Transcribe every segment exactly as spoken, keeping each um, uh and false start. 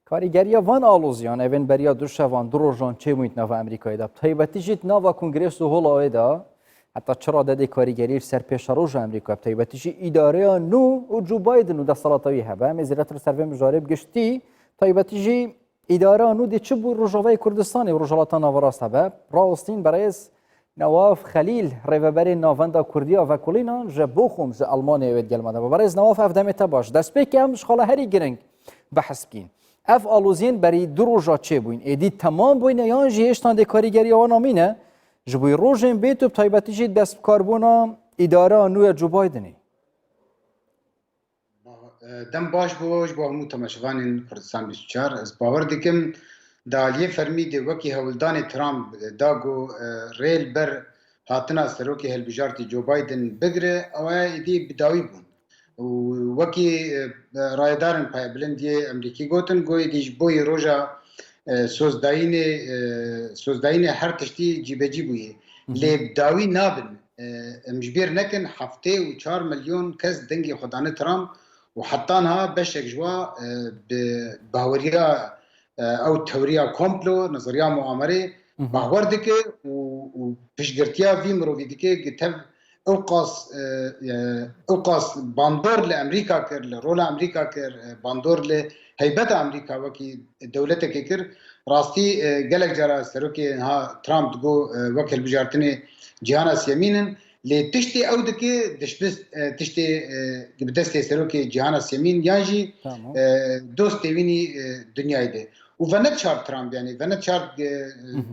Karîgeriya van aloziyan evên beriya du şevan, du rojan çêbûyîn di nava Amerîkayê de. Bi taybetî jî di nava Kongrês û Holawê de, heta çi radedê karîgerî li ser pêşeroja Amerîka, bi taybetî jî îdareya nû û Joe Biden û desthilata wî hebe. Em ê zêdetir li ser vê mijarê bi giştî, taybetî jî îdareya nû dê çi bo Rojavayê Kurdistanê û Rojhilata Naverast hebe. Rawestîn berêz Newaf Xelîl, rêveberê Navenda Kurdî ya Vekolînan ji Bochum ji Elmanyayê wê di gel me de be. Berêz Newaf, ev demê te baş. Destpêkê em ji xala herî giring behs bikîn. Ev aloziyên berî du roja çêbûyîn, êdî temam bûyne yan jî hêştan dê karîgeriya wan amîne? Ji bo rojên bê tu bi taybetî jî destbikarbûna îdara nû ya Joe Bidenê. Ba-, e, dem baş bo ji bo hemû temaşevanên Kurdistan bîst û çar. Ez bawer dikim, di aliyê fermî de wekî hewldanê Trump, e, da ku, e, rê li ber hatina serokê hilbijartî Joe Biden bigire, ew ê êdî bi dawî bûn. Û wekî, e, rayedarên payebilind yê Amerîkî gotin, ku êdî ji bo yê roja, e, sozdayînê, e, sozdayînê her tiştî cîbecî bûye. Hı hı. Lê bi dawî nabin. E, em ji bîr nekin, heftê û çar milyon kes dengê xwe dane Trump û heta niha beşek ji wa, e, bi baweriya, e, ew tewriya komplo, nezeriya muamerê Hı hı. bawer dike û, û piştgirtiya vî mirovî dike, gi tev ew qas, e, e, ew qas bandor li Amerîka kir, li rola Amerîka kir, e, bandor li heybeta Amerîka wekî dewletekê kir. Rastî, e, gelek cara serokê niha Trump digo, e, wek hilbijartinê cîhana siyemîn in. Lê tiştê ew dike, dişbist, e, tiştê, e, bi destê serokê cîhana siyemîn yan jî, Tamam. e, dostê wînî, e, dinyayê de. Û veneçar Trump, yanî veneçar, e, Hı hı.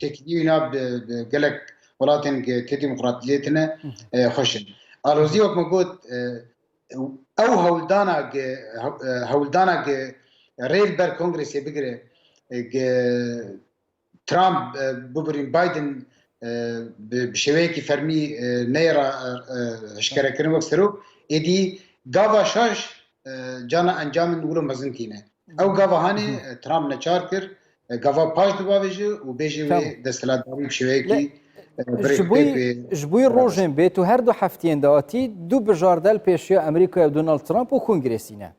têkilî wîna bi, bi gelek welatên ke tê demokratiyê tine, Hı hı. e, xweş in. Alozî wek me got, e, ew hewldana ke, hew-, e, hewldana ke rê li ber kongresê bigire, e, ke Trump, e, bibirîn Biden, e, bi, bi şêweyekî fermî, e, neyê ra, e, e, eşkerekirin wek serok, êdî gava şaş, e, cana encamên wilo mezin tîne. Ew gava hanê, Hı. e, Trump neçar kir, e, gava paş dibavêje û bêje wê Tamam. desthilatdarî bi şêweyekî, Le, e, birêk ji bo, pêk bê ji bo rojên bê tu her du heftiyên dahatî du bijardel pêşiya Amerîkaya Donald Trump û Kongrêsî ne.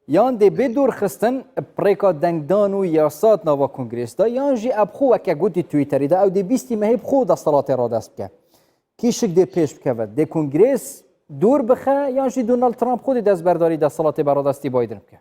Yan dê bê dûrxistin bi rêka dengdan û yasa di nava Kongrês de, yan jî ev xwe weke gotî Twitterî de, ew dê bîstî mehê bi xwe desthilatê radest bike. Kîşik dê pêş bikeve? Dê Kongrês dûr bixe, yan jî Donald Trump xwe dê destberdarî desthilatê beradestî Biden bike?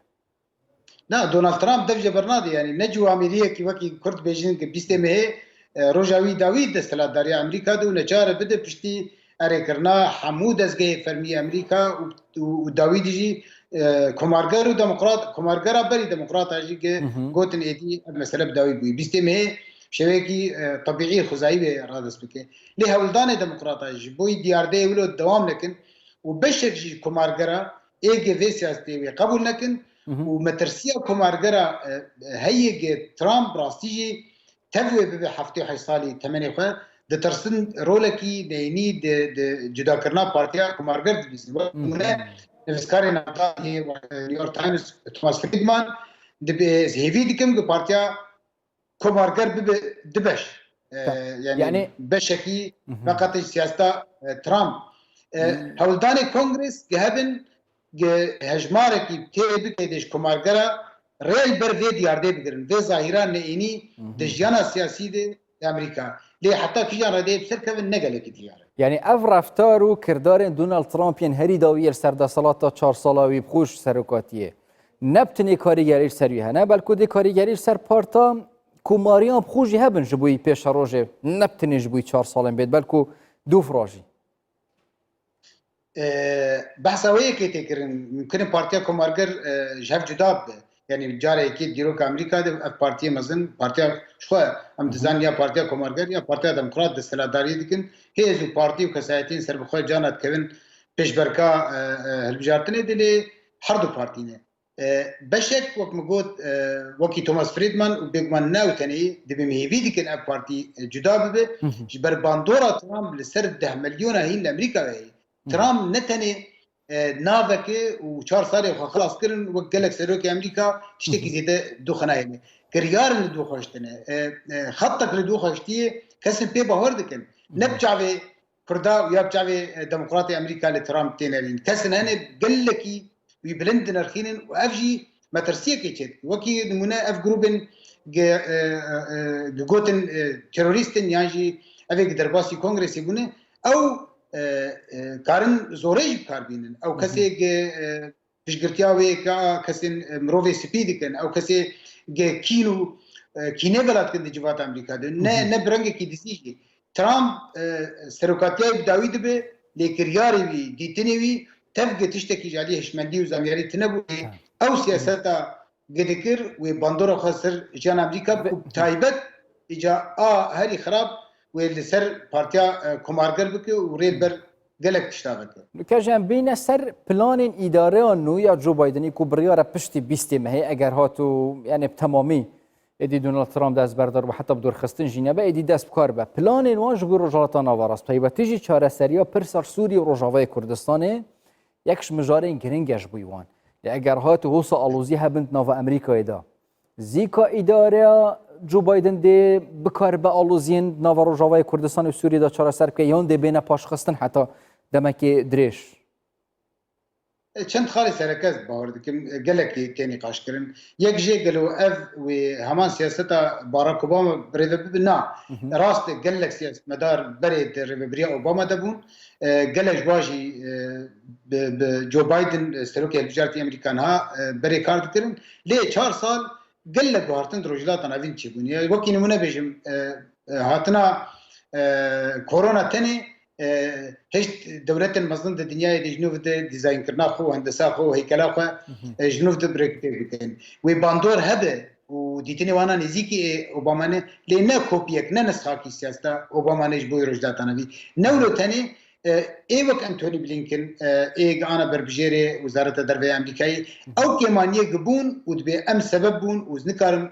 Na, Donald Trump dev jê bernadê, yanî ne ciwamêriyekî wekî Kurd bêjin ki bîstê mehê, e, roja wî dawî desthilatdariya Amerîka de û neçare bide piştî erêkirina hemû dezgehê fermî Amerîka û, û, û dawî de jî, e, komarger û demokrat, komargera berî demokrata jî ki Hı hı. gotin êdî ev mesele bi dawî bûyî. Bîstê mehê şevekî, e, tebîî xwezayî wê radest bike. Lê hewldanê demokrata ji bo yî diyardeyê wilo dewam nekin û beşek jî ji komargera ê ge vê siyasetê wê qebûl nekin Hı hı. û metirsiya komargera, e, heye ge Trump rastî jî tev wê bibe heftê û heşt salî temenê xwe, ditirsin rolekî neyînî di, di cudakirina partiya komarger dibîzin. Wek Hı hı. nimûne nivîskarê navdar yê New York Times, Thomas Friedman, dibê ez hêvî dikim ku partiya komarger bibe du beş. E, Tamam. yanî Yani beşekî Hı hı. feqet ji siyaseta, e, Trump. E, Hı. hewldanê Kongres ge hebin, ge hejmarekî tê bike de ji komargera rê li ber vê diyardê bigirin. Vê zahîra neyînî Hı hı. di jiyana siyasî de Amerîka. Lê heta kîjan redeyê bi ser kevin ne gelekî diyar e. Yani ev reftar û kirdarên Donald Trump yên herî dawî yê li ser desthilata çar sala wî bi xwe ji serokatiyê ne bi tenê karîgerî li ser wî hene, belku dê karîgerî li ser parta komariyan bi xwe jî hebin ji bo yî pêşerojê, ne bi tenê ji bo yî çar salên bêt, belku dû fira jî. E, behsa wê yekê tê kirin, mimkin e partiya komarger, e, ji hev cuda bibe. Yanî carekê dîroka Amerîka de ev partiyê mezin, partiya ji xwe em Hı hı. dizanin ya partiya komarger ya partiya demokrat desthilatdariyê dikin. Hêz û partî û kesayetiyên serbixwe cana dikevin pêşberka, e, e, hilbijartinê de lê her du partî ne. E, beşek, wek min got, e, wekî Thomas Friedman û bêguman ne ew tenê, dibê em hêvî dikin ev partî, e, cuda bibe. Hı hı. Ji ber bandora Trump li ser deh milyona hîn li Amerîka heye. Hı hı. Trump ne tenê, e, naveke û çar salê xwe xilas kirin, wek gelek serokê Amerîka tiştekî Hı hı. zêde dû xwe nayêne. Kiryar li dû xwe hiştine. E, e, xetek li dû xwe hiştiye, kes in pê bawer dikin. Ne bi Hı hı. çavê Kurda û ya bi çavê, e, demokratê Amerîka li Trump têne lîn. Kesin hene gelekî wî bilind dinirxînin û ev jî metirsiyekê çêdike. Wekî nimûne ev grûbên gi, e, e, e, gi gotin, e, terorîst in yan jî evê gi derbasî kongresê bûne, ew, e, e, karin zorê jî bi kar bînin. Ew kesê gi, e, piştgirtiya wê ka kesên, e, mirovê spî dikin, ew kesê gi kîn û, e, kînê vela dikin di civata Amerîka de. Ne, ne bi rengekî dizî jî. Trump, e, serokatiyayê bi dawî dibe, lê kiryarê wî, dîtinê wî, tev gi tiştekî ji alî hişmendî û zamyarî tine bû. Lê ew siyaseta gi dikir, wê bandora xwe ser jiyana Amerîka bi ku taybet îca a herî xirab wê li ser partiya, e, komarger bike û rê ber gelek tişta veke. Nuke jî em bîne ser planên îdareya nû ya Joe Bidenî ku biryara piştî bîstê mehê eger hat û, yani, bi temamî êdî Donald Trump dest berdar bû, heta bi dorxistin jî nebe, êdî dest bi kar be. Planên wan ji bo Rojhilata Naverast, taybetî jî çareseriya pirsa Sûrî û Rojavayê Kurdistanê yek ji mijarên giring e ji bo wan. Lê eger hat û hosa alozî hebin di nava Amerîkayê de, zîka îdareya Joe Biden dê bikaribe aloziyên di nava Rojavayê Kurdistanê û Sûriyê de çareser bike, yan dê bêne paşxistin heta demekê dirêj? E, çend xalê sereke ez bawer dikim, e, gelekî tê nîqaşkirin. Yek jê gelo ev wê heman siyaseta Barack Obama bi rê ve bibe? Na. Rast e, gelek siyasetmedar berê di rêvebiriya Obama de bûn. E, gelek ji wan jî, e, bi, bi Joe Biden, e, serokê hilbijartî Amerîka niha, e, berê kar dikirin. Lê çar sal gelek guhartin di Rojhilata Navîn çêbûn. Ya, wekî nimûne bêjim, e, e, hatina, e, korona tenê, e, hişt dewletên mezin di dinyayê de ji nû ve dizaynkirina xwe û hendesa xwe û heykela xwe, e, ji nû ve bi rêkûpêk bikin. Wê bandor hebe û dîtinê wana nêzîkî ê Obama ne, lê ne kopyek, ne nishakî siyaseta Obama ne ji bo Rojhilata Navîn. Ne wilo tenê, e, ê wek Antony Blinken, e, ê gi ana berbijêrê Wezareta Derve ya Amerîkayê, ew kêmaniyê gi bûn û dibê em sebeb bûn û ez nikarim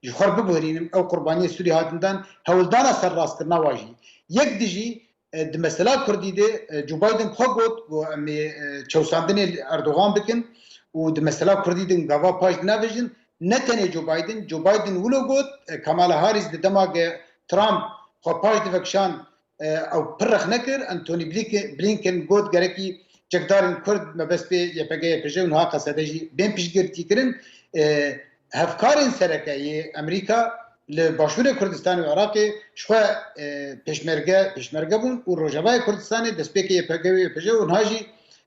ji xwe re biguherînim, ew qurbaniyê Sûrî hatin dan, hewldana serrastkirina wa jî. Yek dijî, e, di mesela Kurdî de, e, Joe Biden xwe got, got, em ê, e, çewsandinê li Erdogan bikin û di mesela Kurdî de gava paş dinavêjin. Ne tenê Joe Biden, Joe Biden wilo got, e, Kamala Harris di dema ge Trump xwe paş divekişand, e, ew pir rexne kir. Antony Blinken, Blinken got, gerekî çekdarên Kurd mebest pê Y P G Y P J û niha Qesede jî bên piştgirtîkirin. E, hevkarên sereke yê Amerîka li Başûrê Kurdistanê û Iraqê ji xwe, e, pêşmerge, pêşmerge bûn û Rojavayê Kurdistanê destpêkê Y P G û Y P J û niha jî,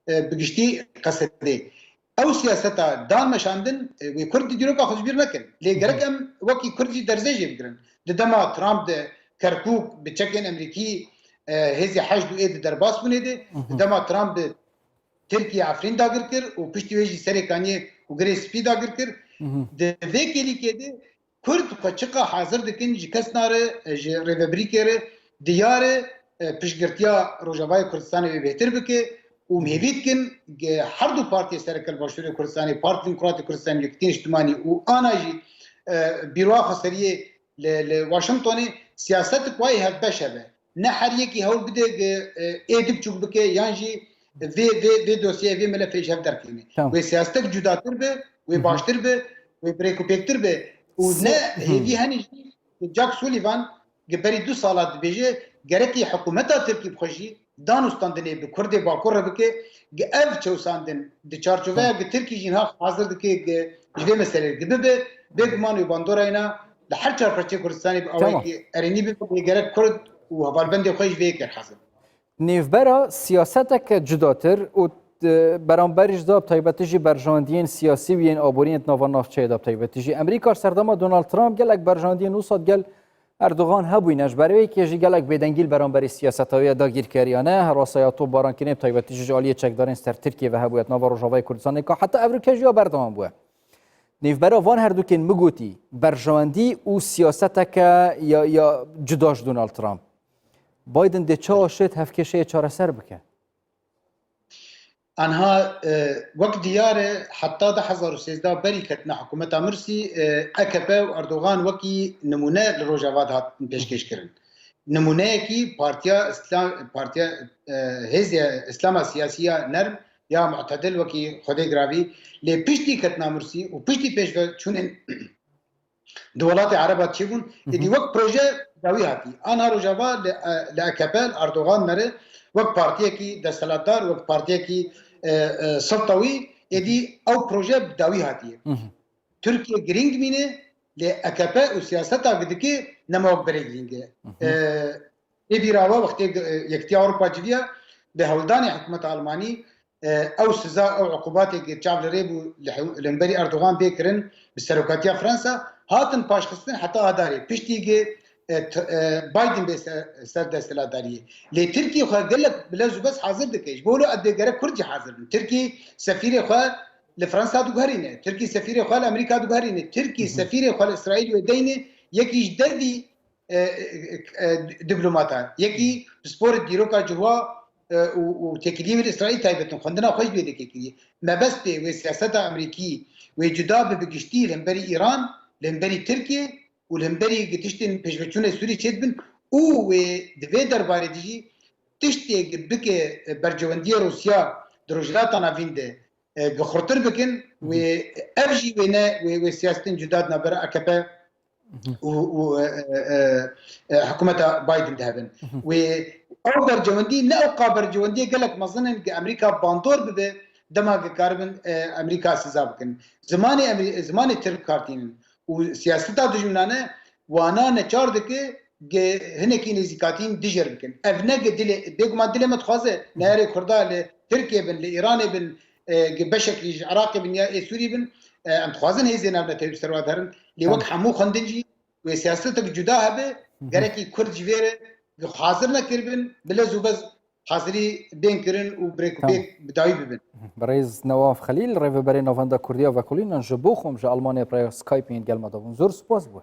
e, bi giştî Qesedê. Ew siyaseta dan meşandin, e, wê Kurd di dîroka xwe ji bîr nekin. Lê gerek em wekî Kurd jî derzê jê bigirin. Di dema Trump di Kerkûk bi çekên Amerîkî, e, hêzê heşd û ê di derbas bûnê de, di dema Trump bi Tirkiye Efrîn dagir kir û piştî wê jî Serê Kaniyê û Girê Spî dagir kir. Di vê kêlîkê de Kurd xwe çiqa hazir dikin ji kesna re, e, ji rêvebirîkê re diyar e, e, piştgirtiya Rojavayê Kurdistanê wê bêhtir bike û em hêvî dikin, e, her du partiyê sereke li Başûrê Kurdistanê, Partî Demokratî Kurdistanê, Yekîtiya Niştimanî û ana jî, e, Bîroya Xweseriyê li, li Washingtonê siyasetik wayî hevbeş hebe. Ne her yekî hewl bide, e, ê di biçûk bike yan jî vê, vê, vê dosyayê, vê melefê ji hev derkevîne. Tamam. Wê siyasetek cudatir be, wê baştir be, wê birêkûpêktir be. Û ne hêvî henî jî Jack Sullivan gi berî du sala dibêje, gerekî hikûmeta Tirkî bi xwe jî danûstandinê bi Kurdê Bakur re bike, gi ev çewsandin di çarçoveya gi Tirkî jî niha hazir dike gi ji vê meselê gi bibe, bêguman wê bandorayna li her çar parçeyê Kurdistanê bi awayekî erênî bibe, lê gerek Kurd û hevalbendê xwe ji vê yekê re hazir bin. Nêvbera siyaseteke cudatir û, e, beramberî ji da bi taybetî jî berjandiyên siyasî û yên aboriyên di nava navçeyê de bi taybetî jî Amerîka serdema Donald Trump gelek berjandiyên wisa digel Erdogan hebûyne. Ji ber wê yekê jî gelek bêdengî li beramberî siyaseta wê ya dagîrkeriyane, herwasa ya topbarankirinê bi taybetî jî ji aliyê çekdarên ser Tirkiye ve hebûye di nava Rojavayê Kurdistanê ka heta evroke jî ya berdewam bûye. Nêvbera van herdûkên min gotî, berjewendî û siyaseteke ya, ya cuda ji Donald Trump. Biden dê çawa şêt hevkêşeyê çareser bike? Anha, e, wek diyar e, heta du hezar û sêzdeh berî ketina hikûmeta Mursî, e, A K P û Erdogan wekî nimûne li Rojava dihatin pêşkêş kirin. Nimûneyekî Partiya Îslam, Partiya, e, Hêzê Îslama Siyasî ya Nerm ya Mu'tedil wekî Xwedê giravî, lê piştî ketina Mursî û piştî pêşveçûnên di welatê Ereba çêbûn, êdî wek proje dawî hatî. Anha Rojava li, e, li A K P, li Erdogan mere, wek partiyekî desthilatdar, wek partiyekî, e, e, siltewî, Êdî ew proje bi dawî hatiye. Tirkiye girîng mîne, lê A K P û siyaseta gidikê nema wek berê girîng e. Ê bîra we wextê Yekîtiya Ewropa civiya bi hewldanê hikûmeta Almanî, ew siza, ew uqubatê ke çav li rê bû li hemberî Erdogan bê kirin bi serokatiya Fransa, hatin paşxistin heta Adarê. Piştî ke Biden bê ser desthilatdariyê. Lê Tirkî xwe gelek bi lez û bez hazir dike. Ji bo wilo ez bê gerek Kurd jî hazir bin. Tirkî sefîrê xwe li Fransa diguherîne. Tirkî sefîrê xwe li Amerîka diguherîne. Tirkî sefîrê xwe li Îsraîl wê deyne. Yekî ji devî e, e, e, diplomata. Yekî pisporê dîroka cihwa, e, û, û têkiliyê wê li Îsraîl taybet in. Xwendina xwe ji wê dike kiriye. Mebestê wê siyaseta Amerîkî wê cuda bi bi giştî li hemberî Îran, li hemberî Tirkiye û li hemberî gi tiştên pêşveçûnê Sûrî çêdibin û wê di vê derbarê de jî tiştê gi bike, e, bercewendiyê Rûsya di Rojhilata Navîn de, e, gi xurtir bikin. Wê ev jî wê ne, wê, wê siyasetên cuda di navbera A K P û, û, e, e, e, e, hikûmeta Biden de hebin. Wê ew bercewendî, ne ew qa bercewendiyê gelek mezin in, ki Amerîka bandor bibe, dema ki karibin, e, Amerîka siza bikin. Zimanê Amerî-, zimanê Tirk kartînin û siyaseta dijminane wana neçar dike, ki hinekî nêzîkatîn dijêr bikin. Ev ne ki dilê, bêguman dilê me dixwaze, neyarê Kurda li Tirkiye bin, li Îranê bin, e, ki beşekî ji Iraqê bin ya ê Sûrî bin, e, em dixwazin hêzên navnetewî bi ser wa derin. Lê wek hemû xwendin jî wê siyasetek cuda hebe, gerekî Kurd ji vê re hazir nekiribin, bi lez û bez hazirî bên kirin û bi rêk û pêk bi dawî bibin. Birêz Newaf Xelîl, rêveberê Navenda Kurdiya Vekolînan ji bo xwe ji Almanyayê bi rêya Skype yên gel me de bûn. Zor spas bû.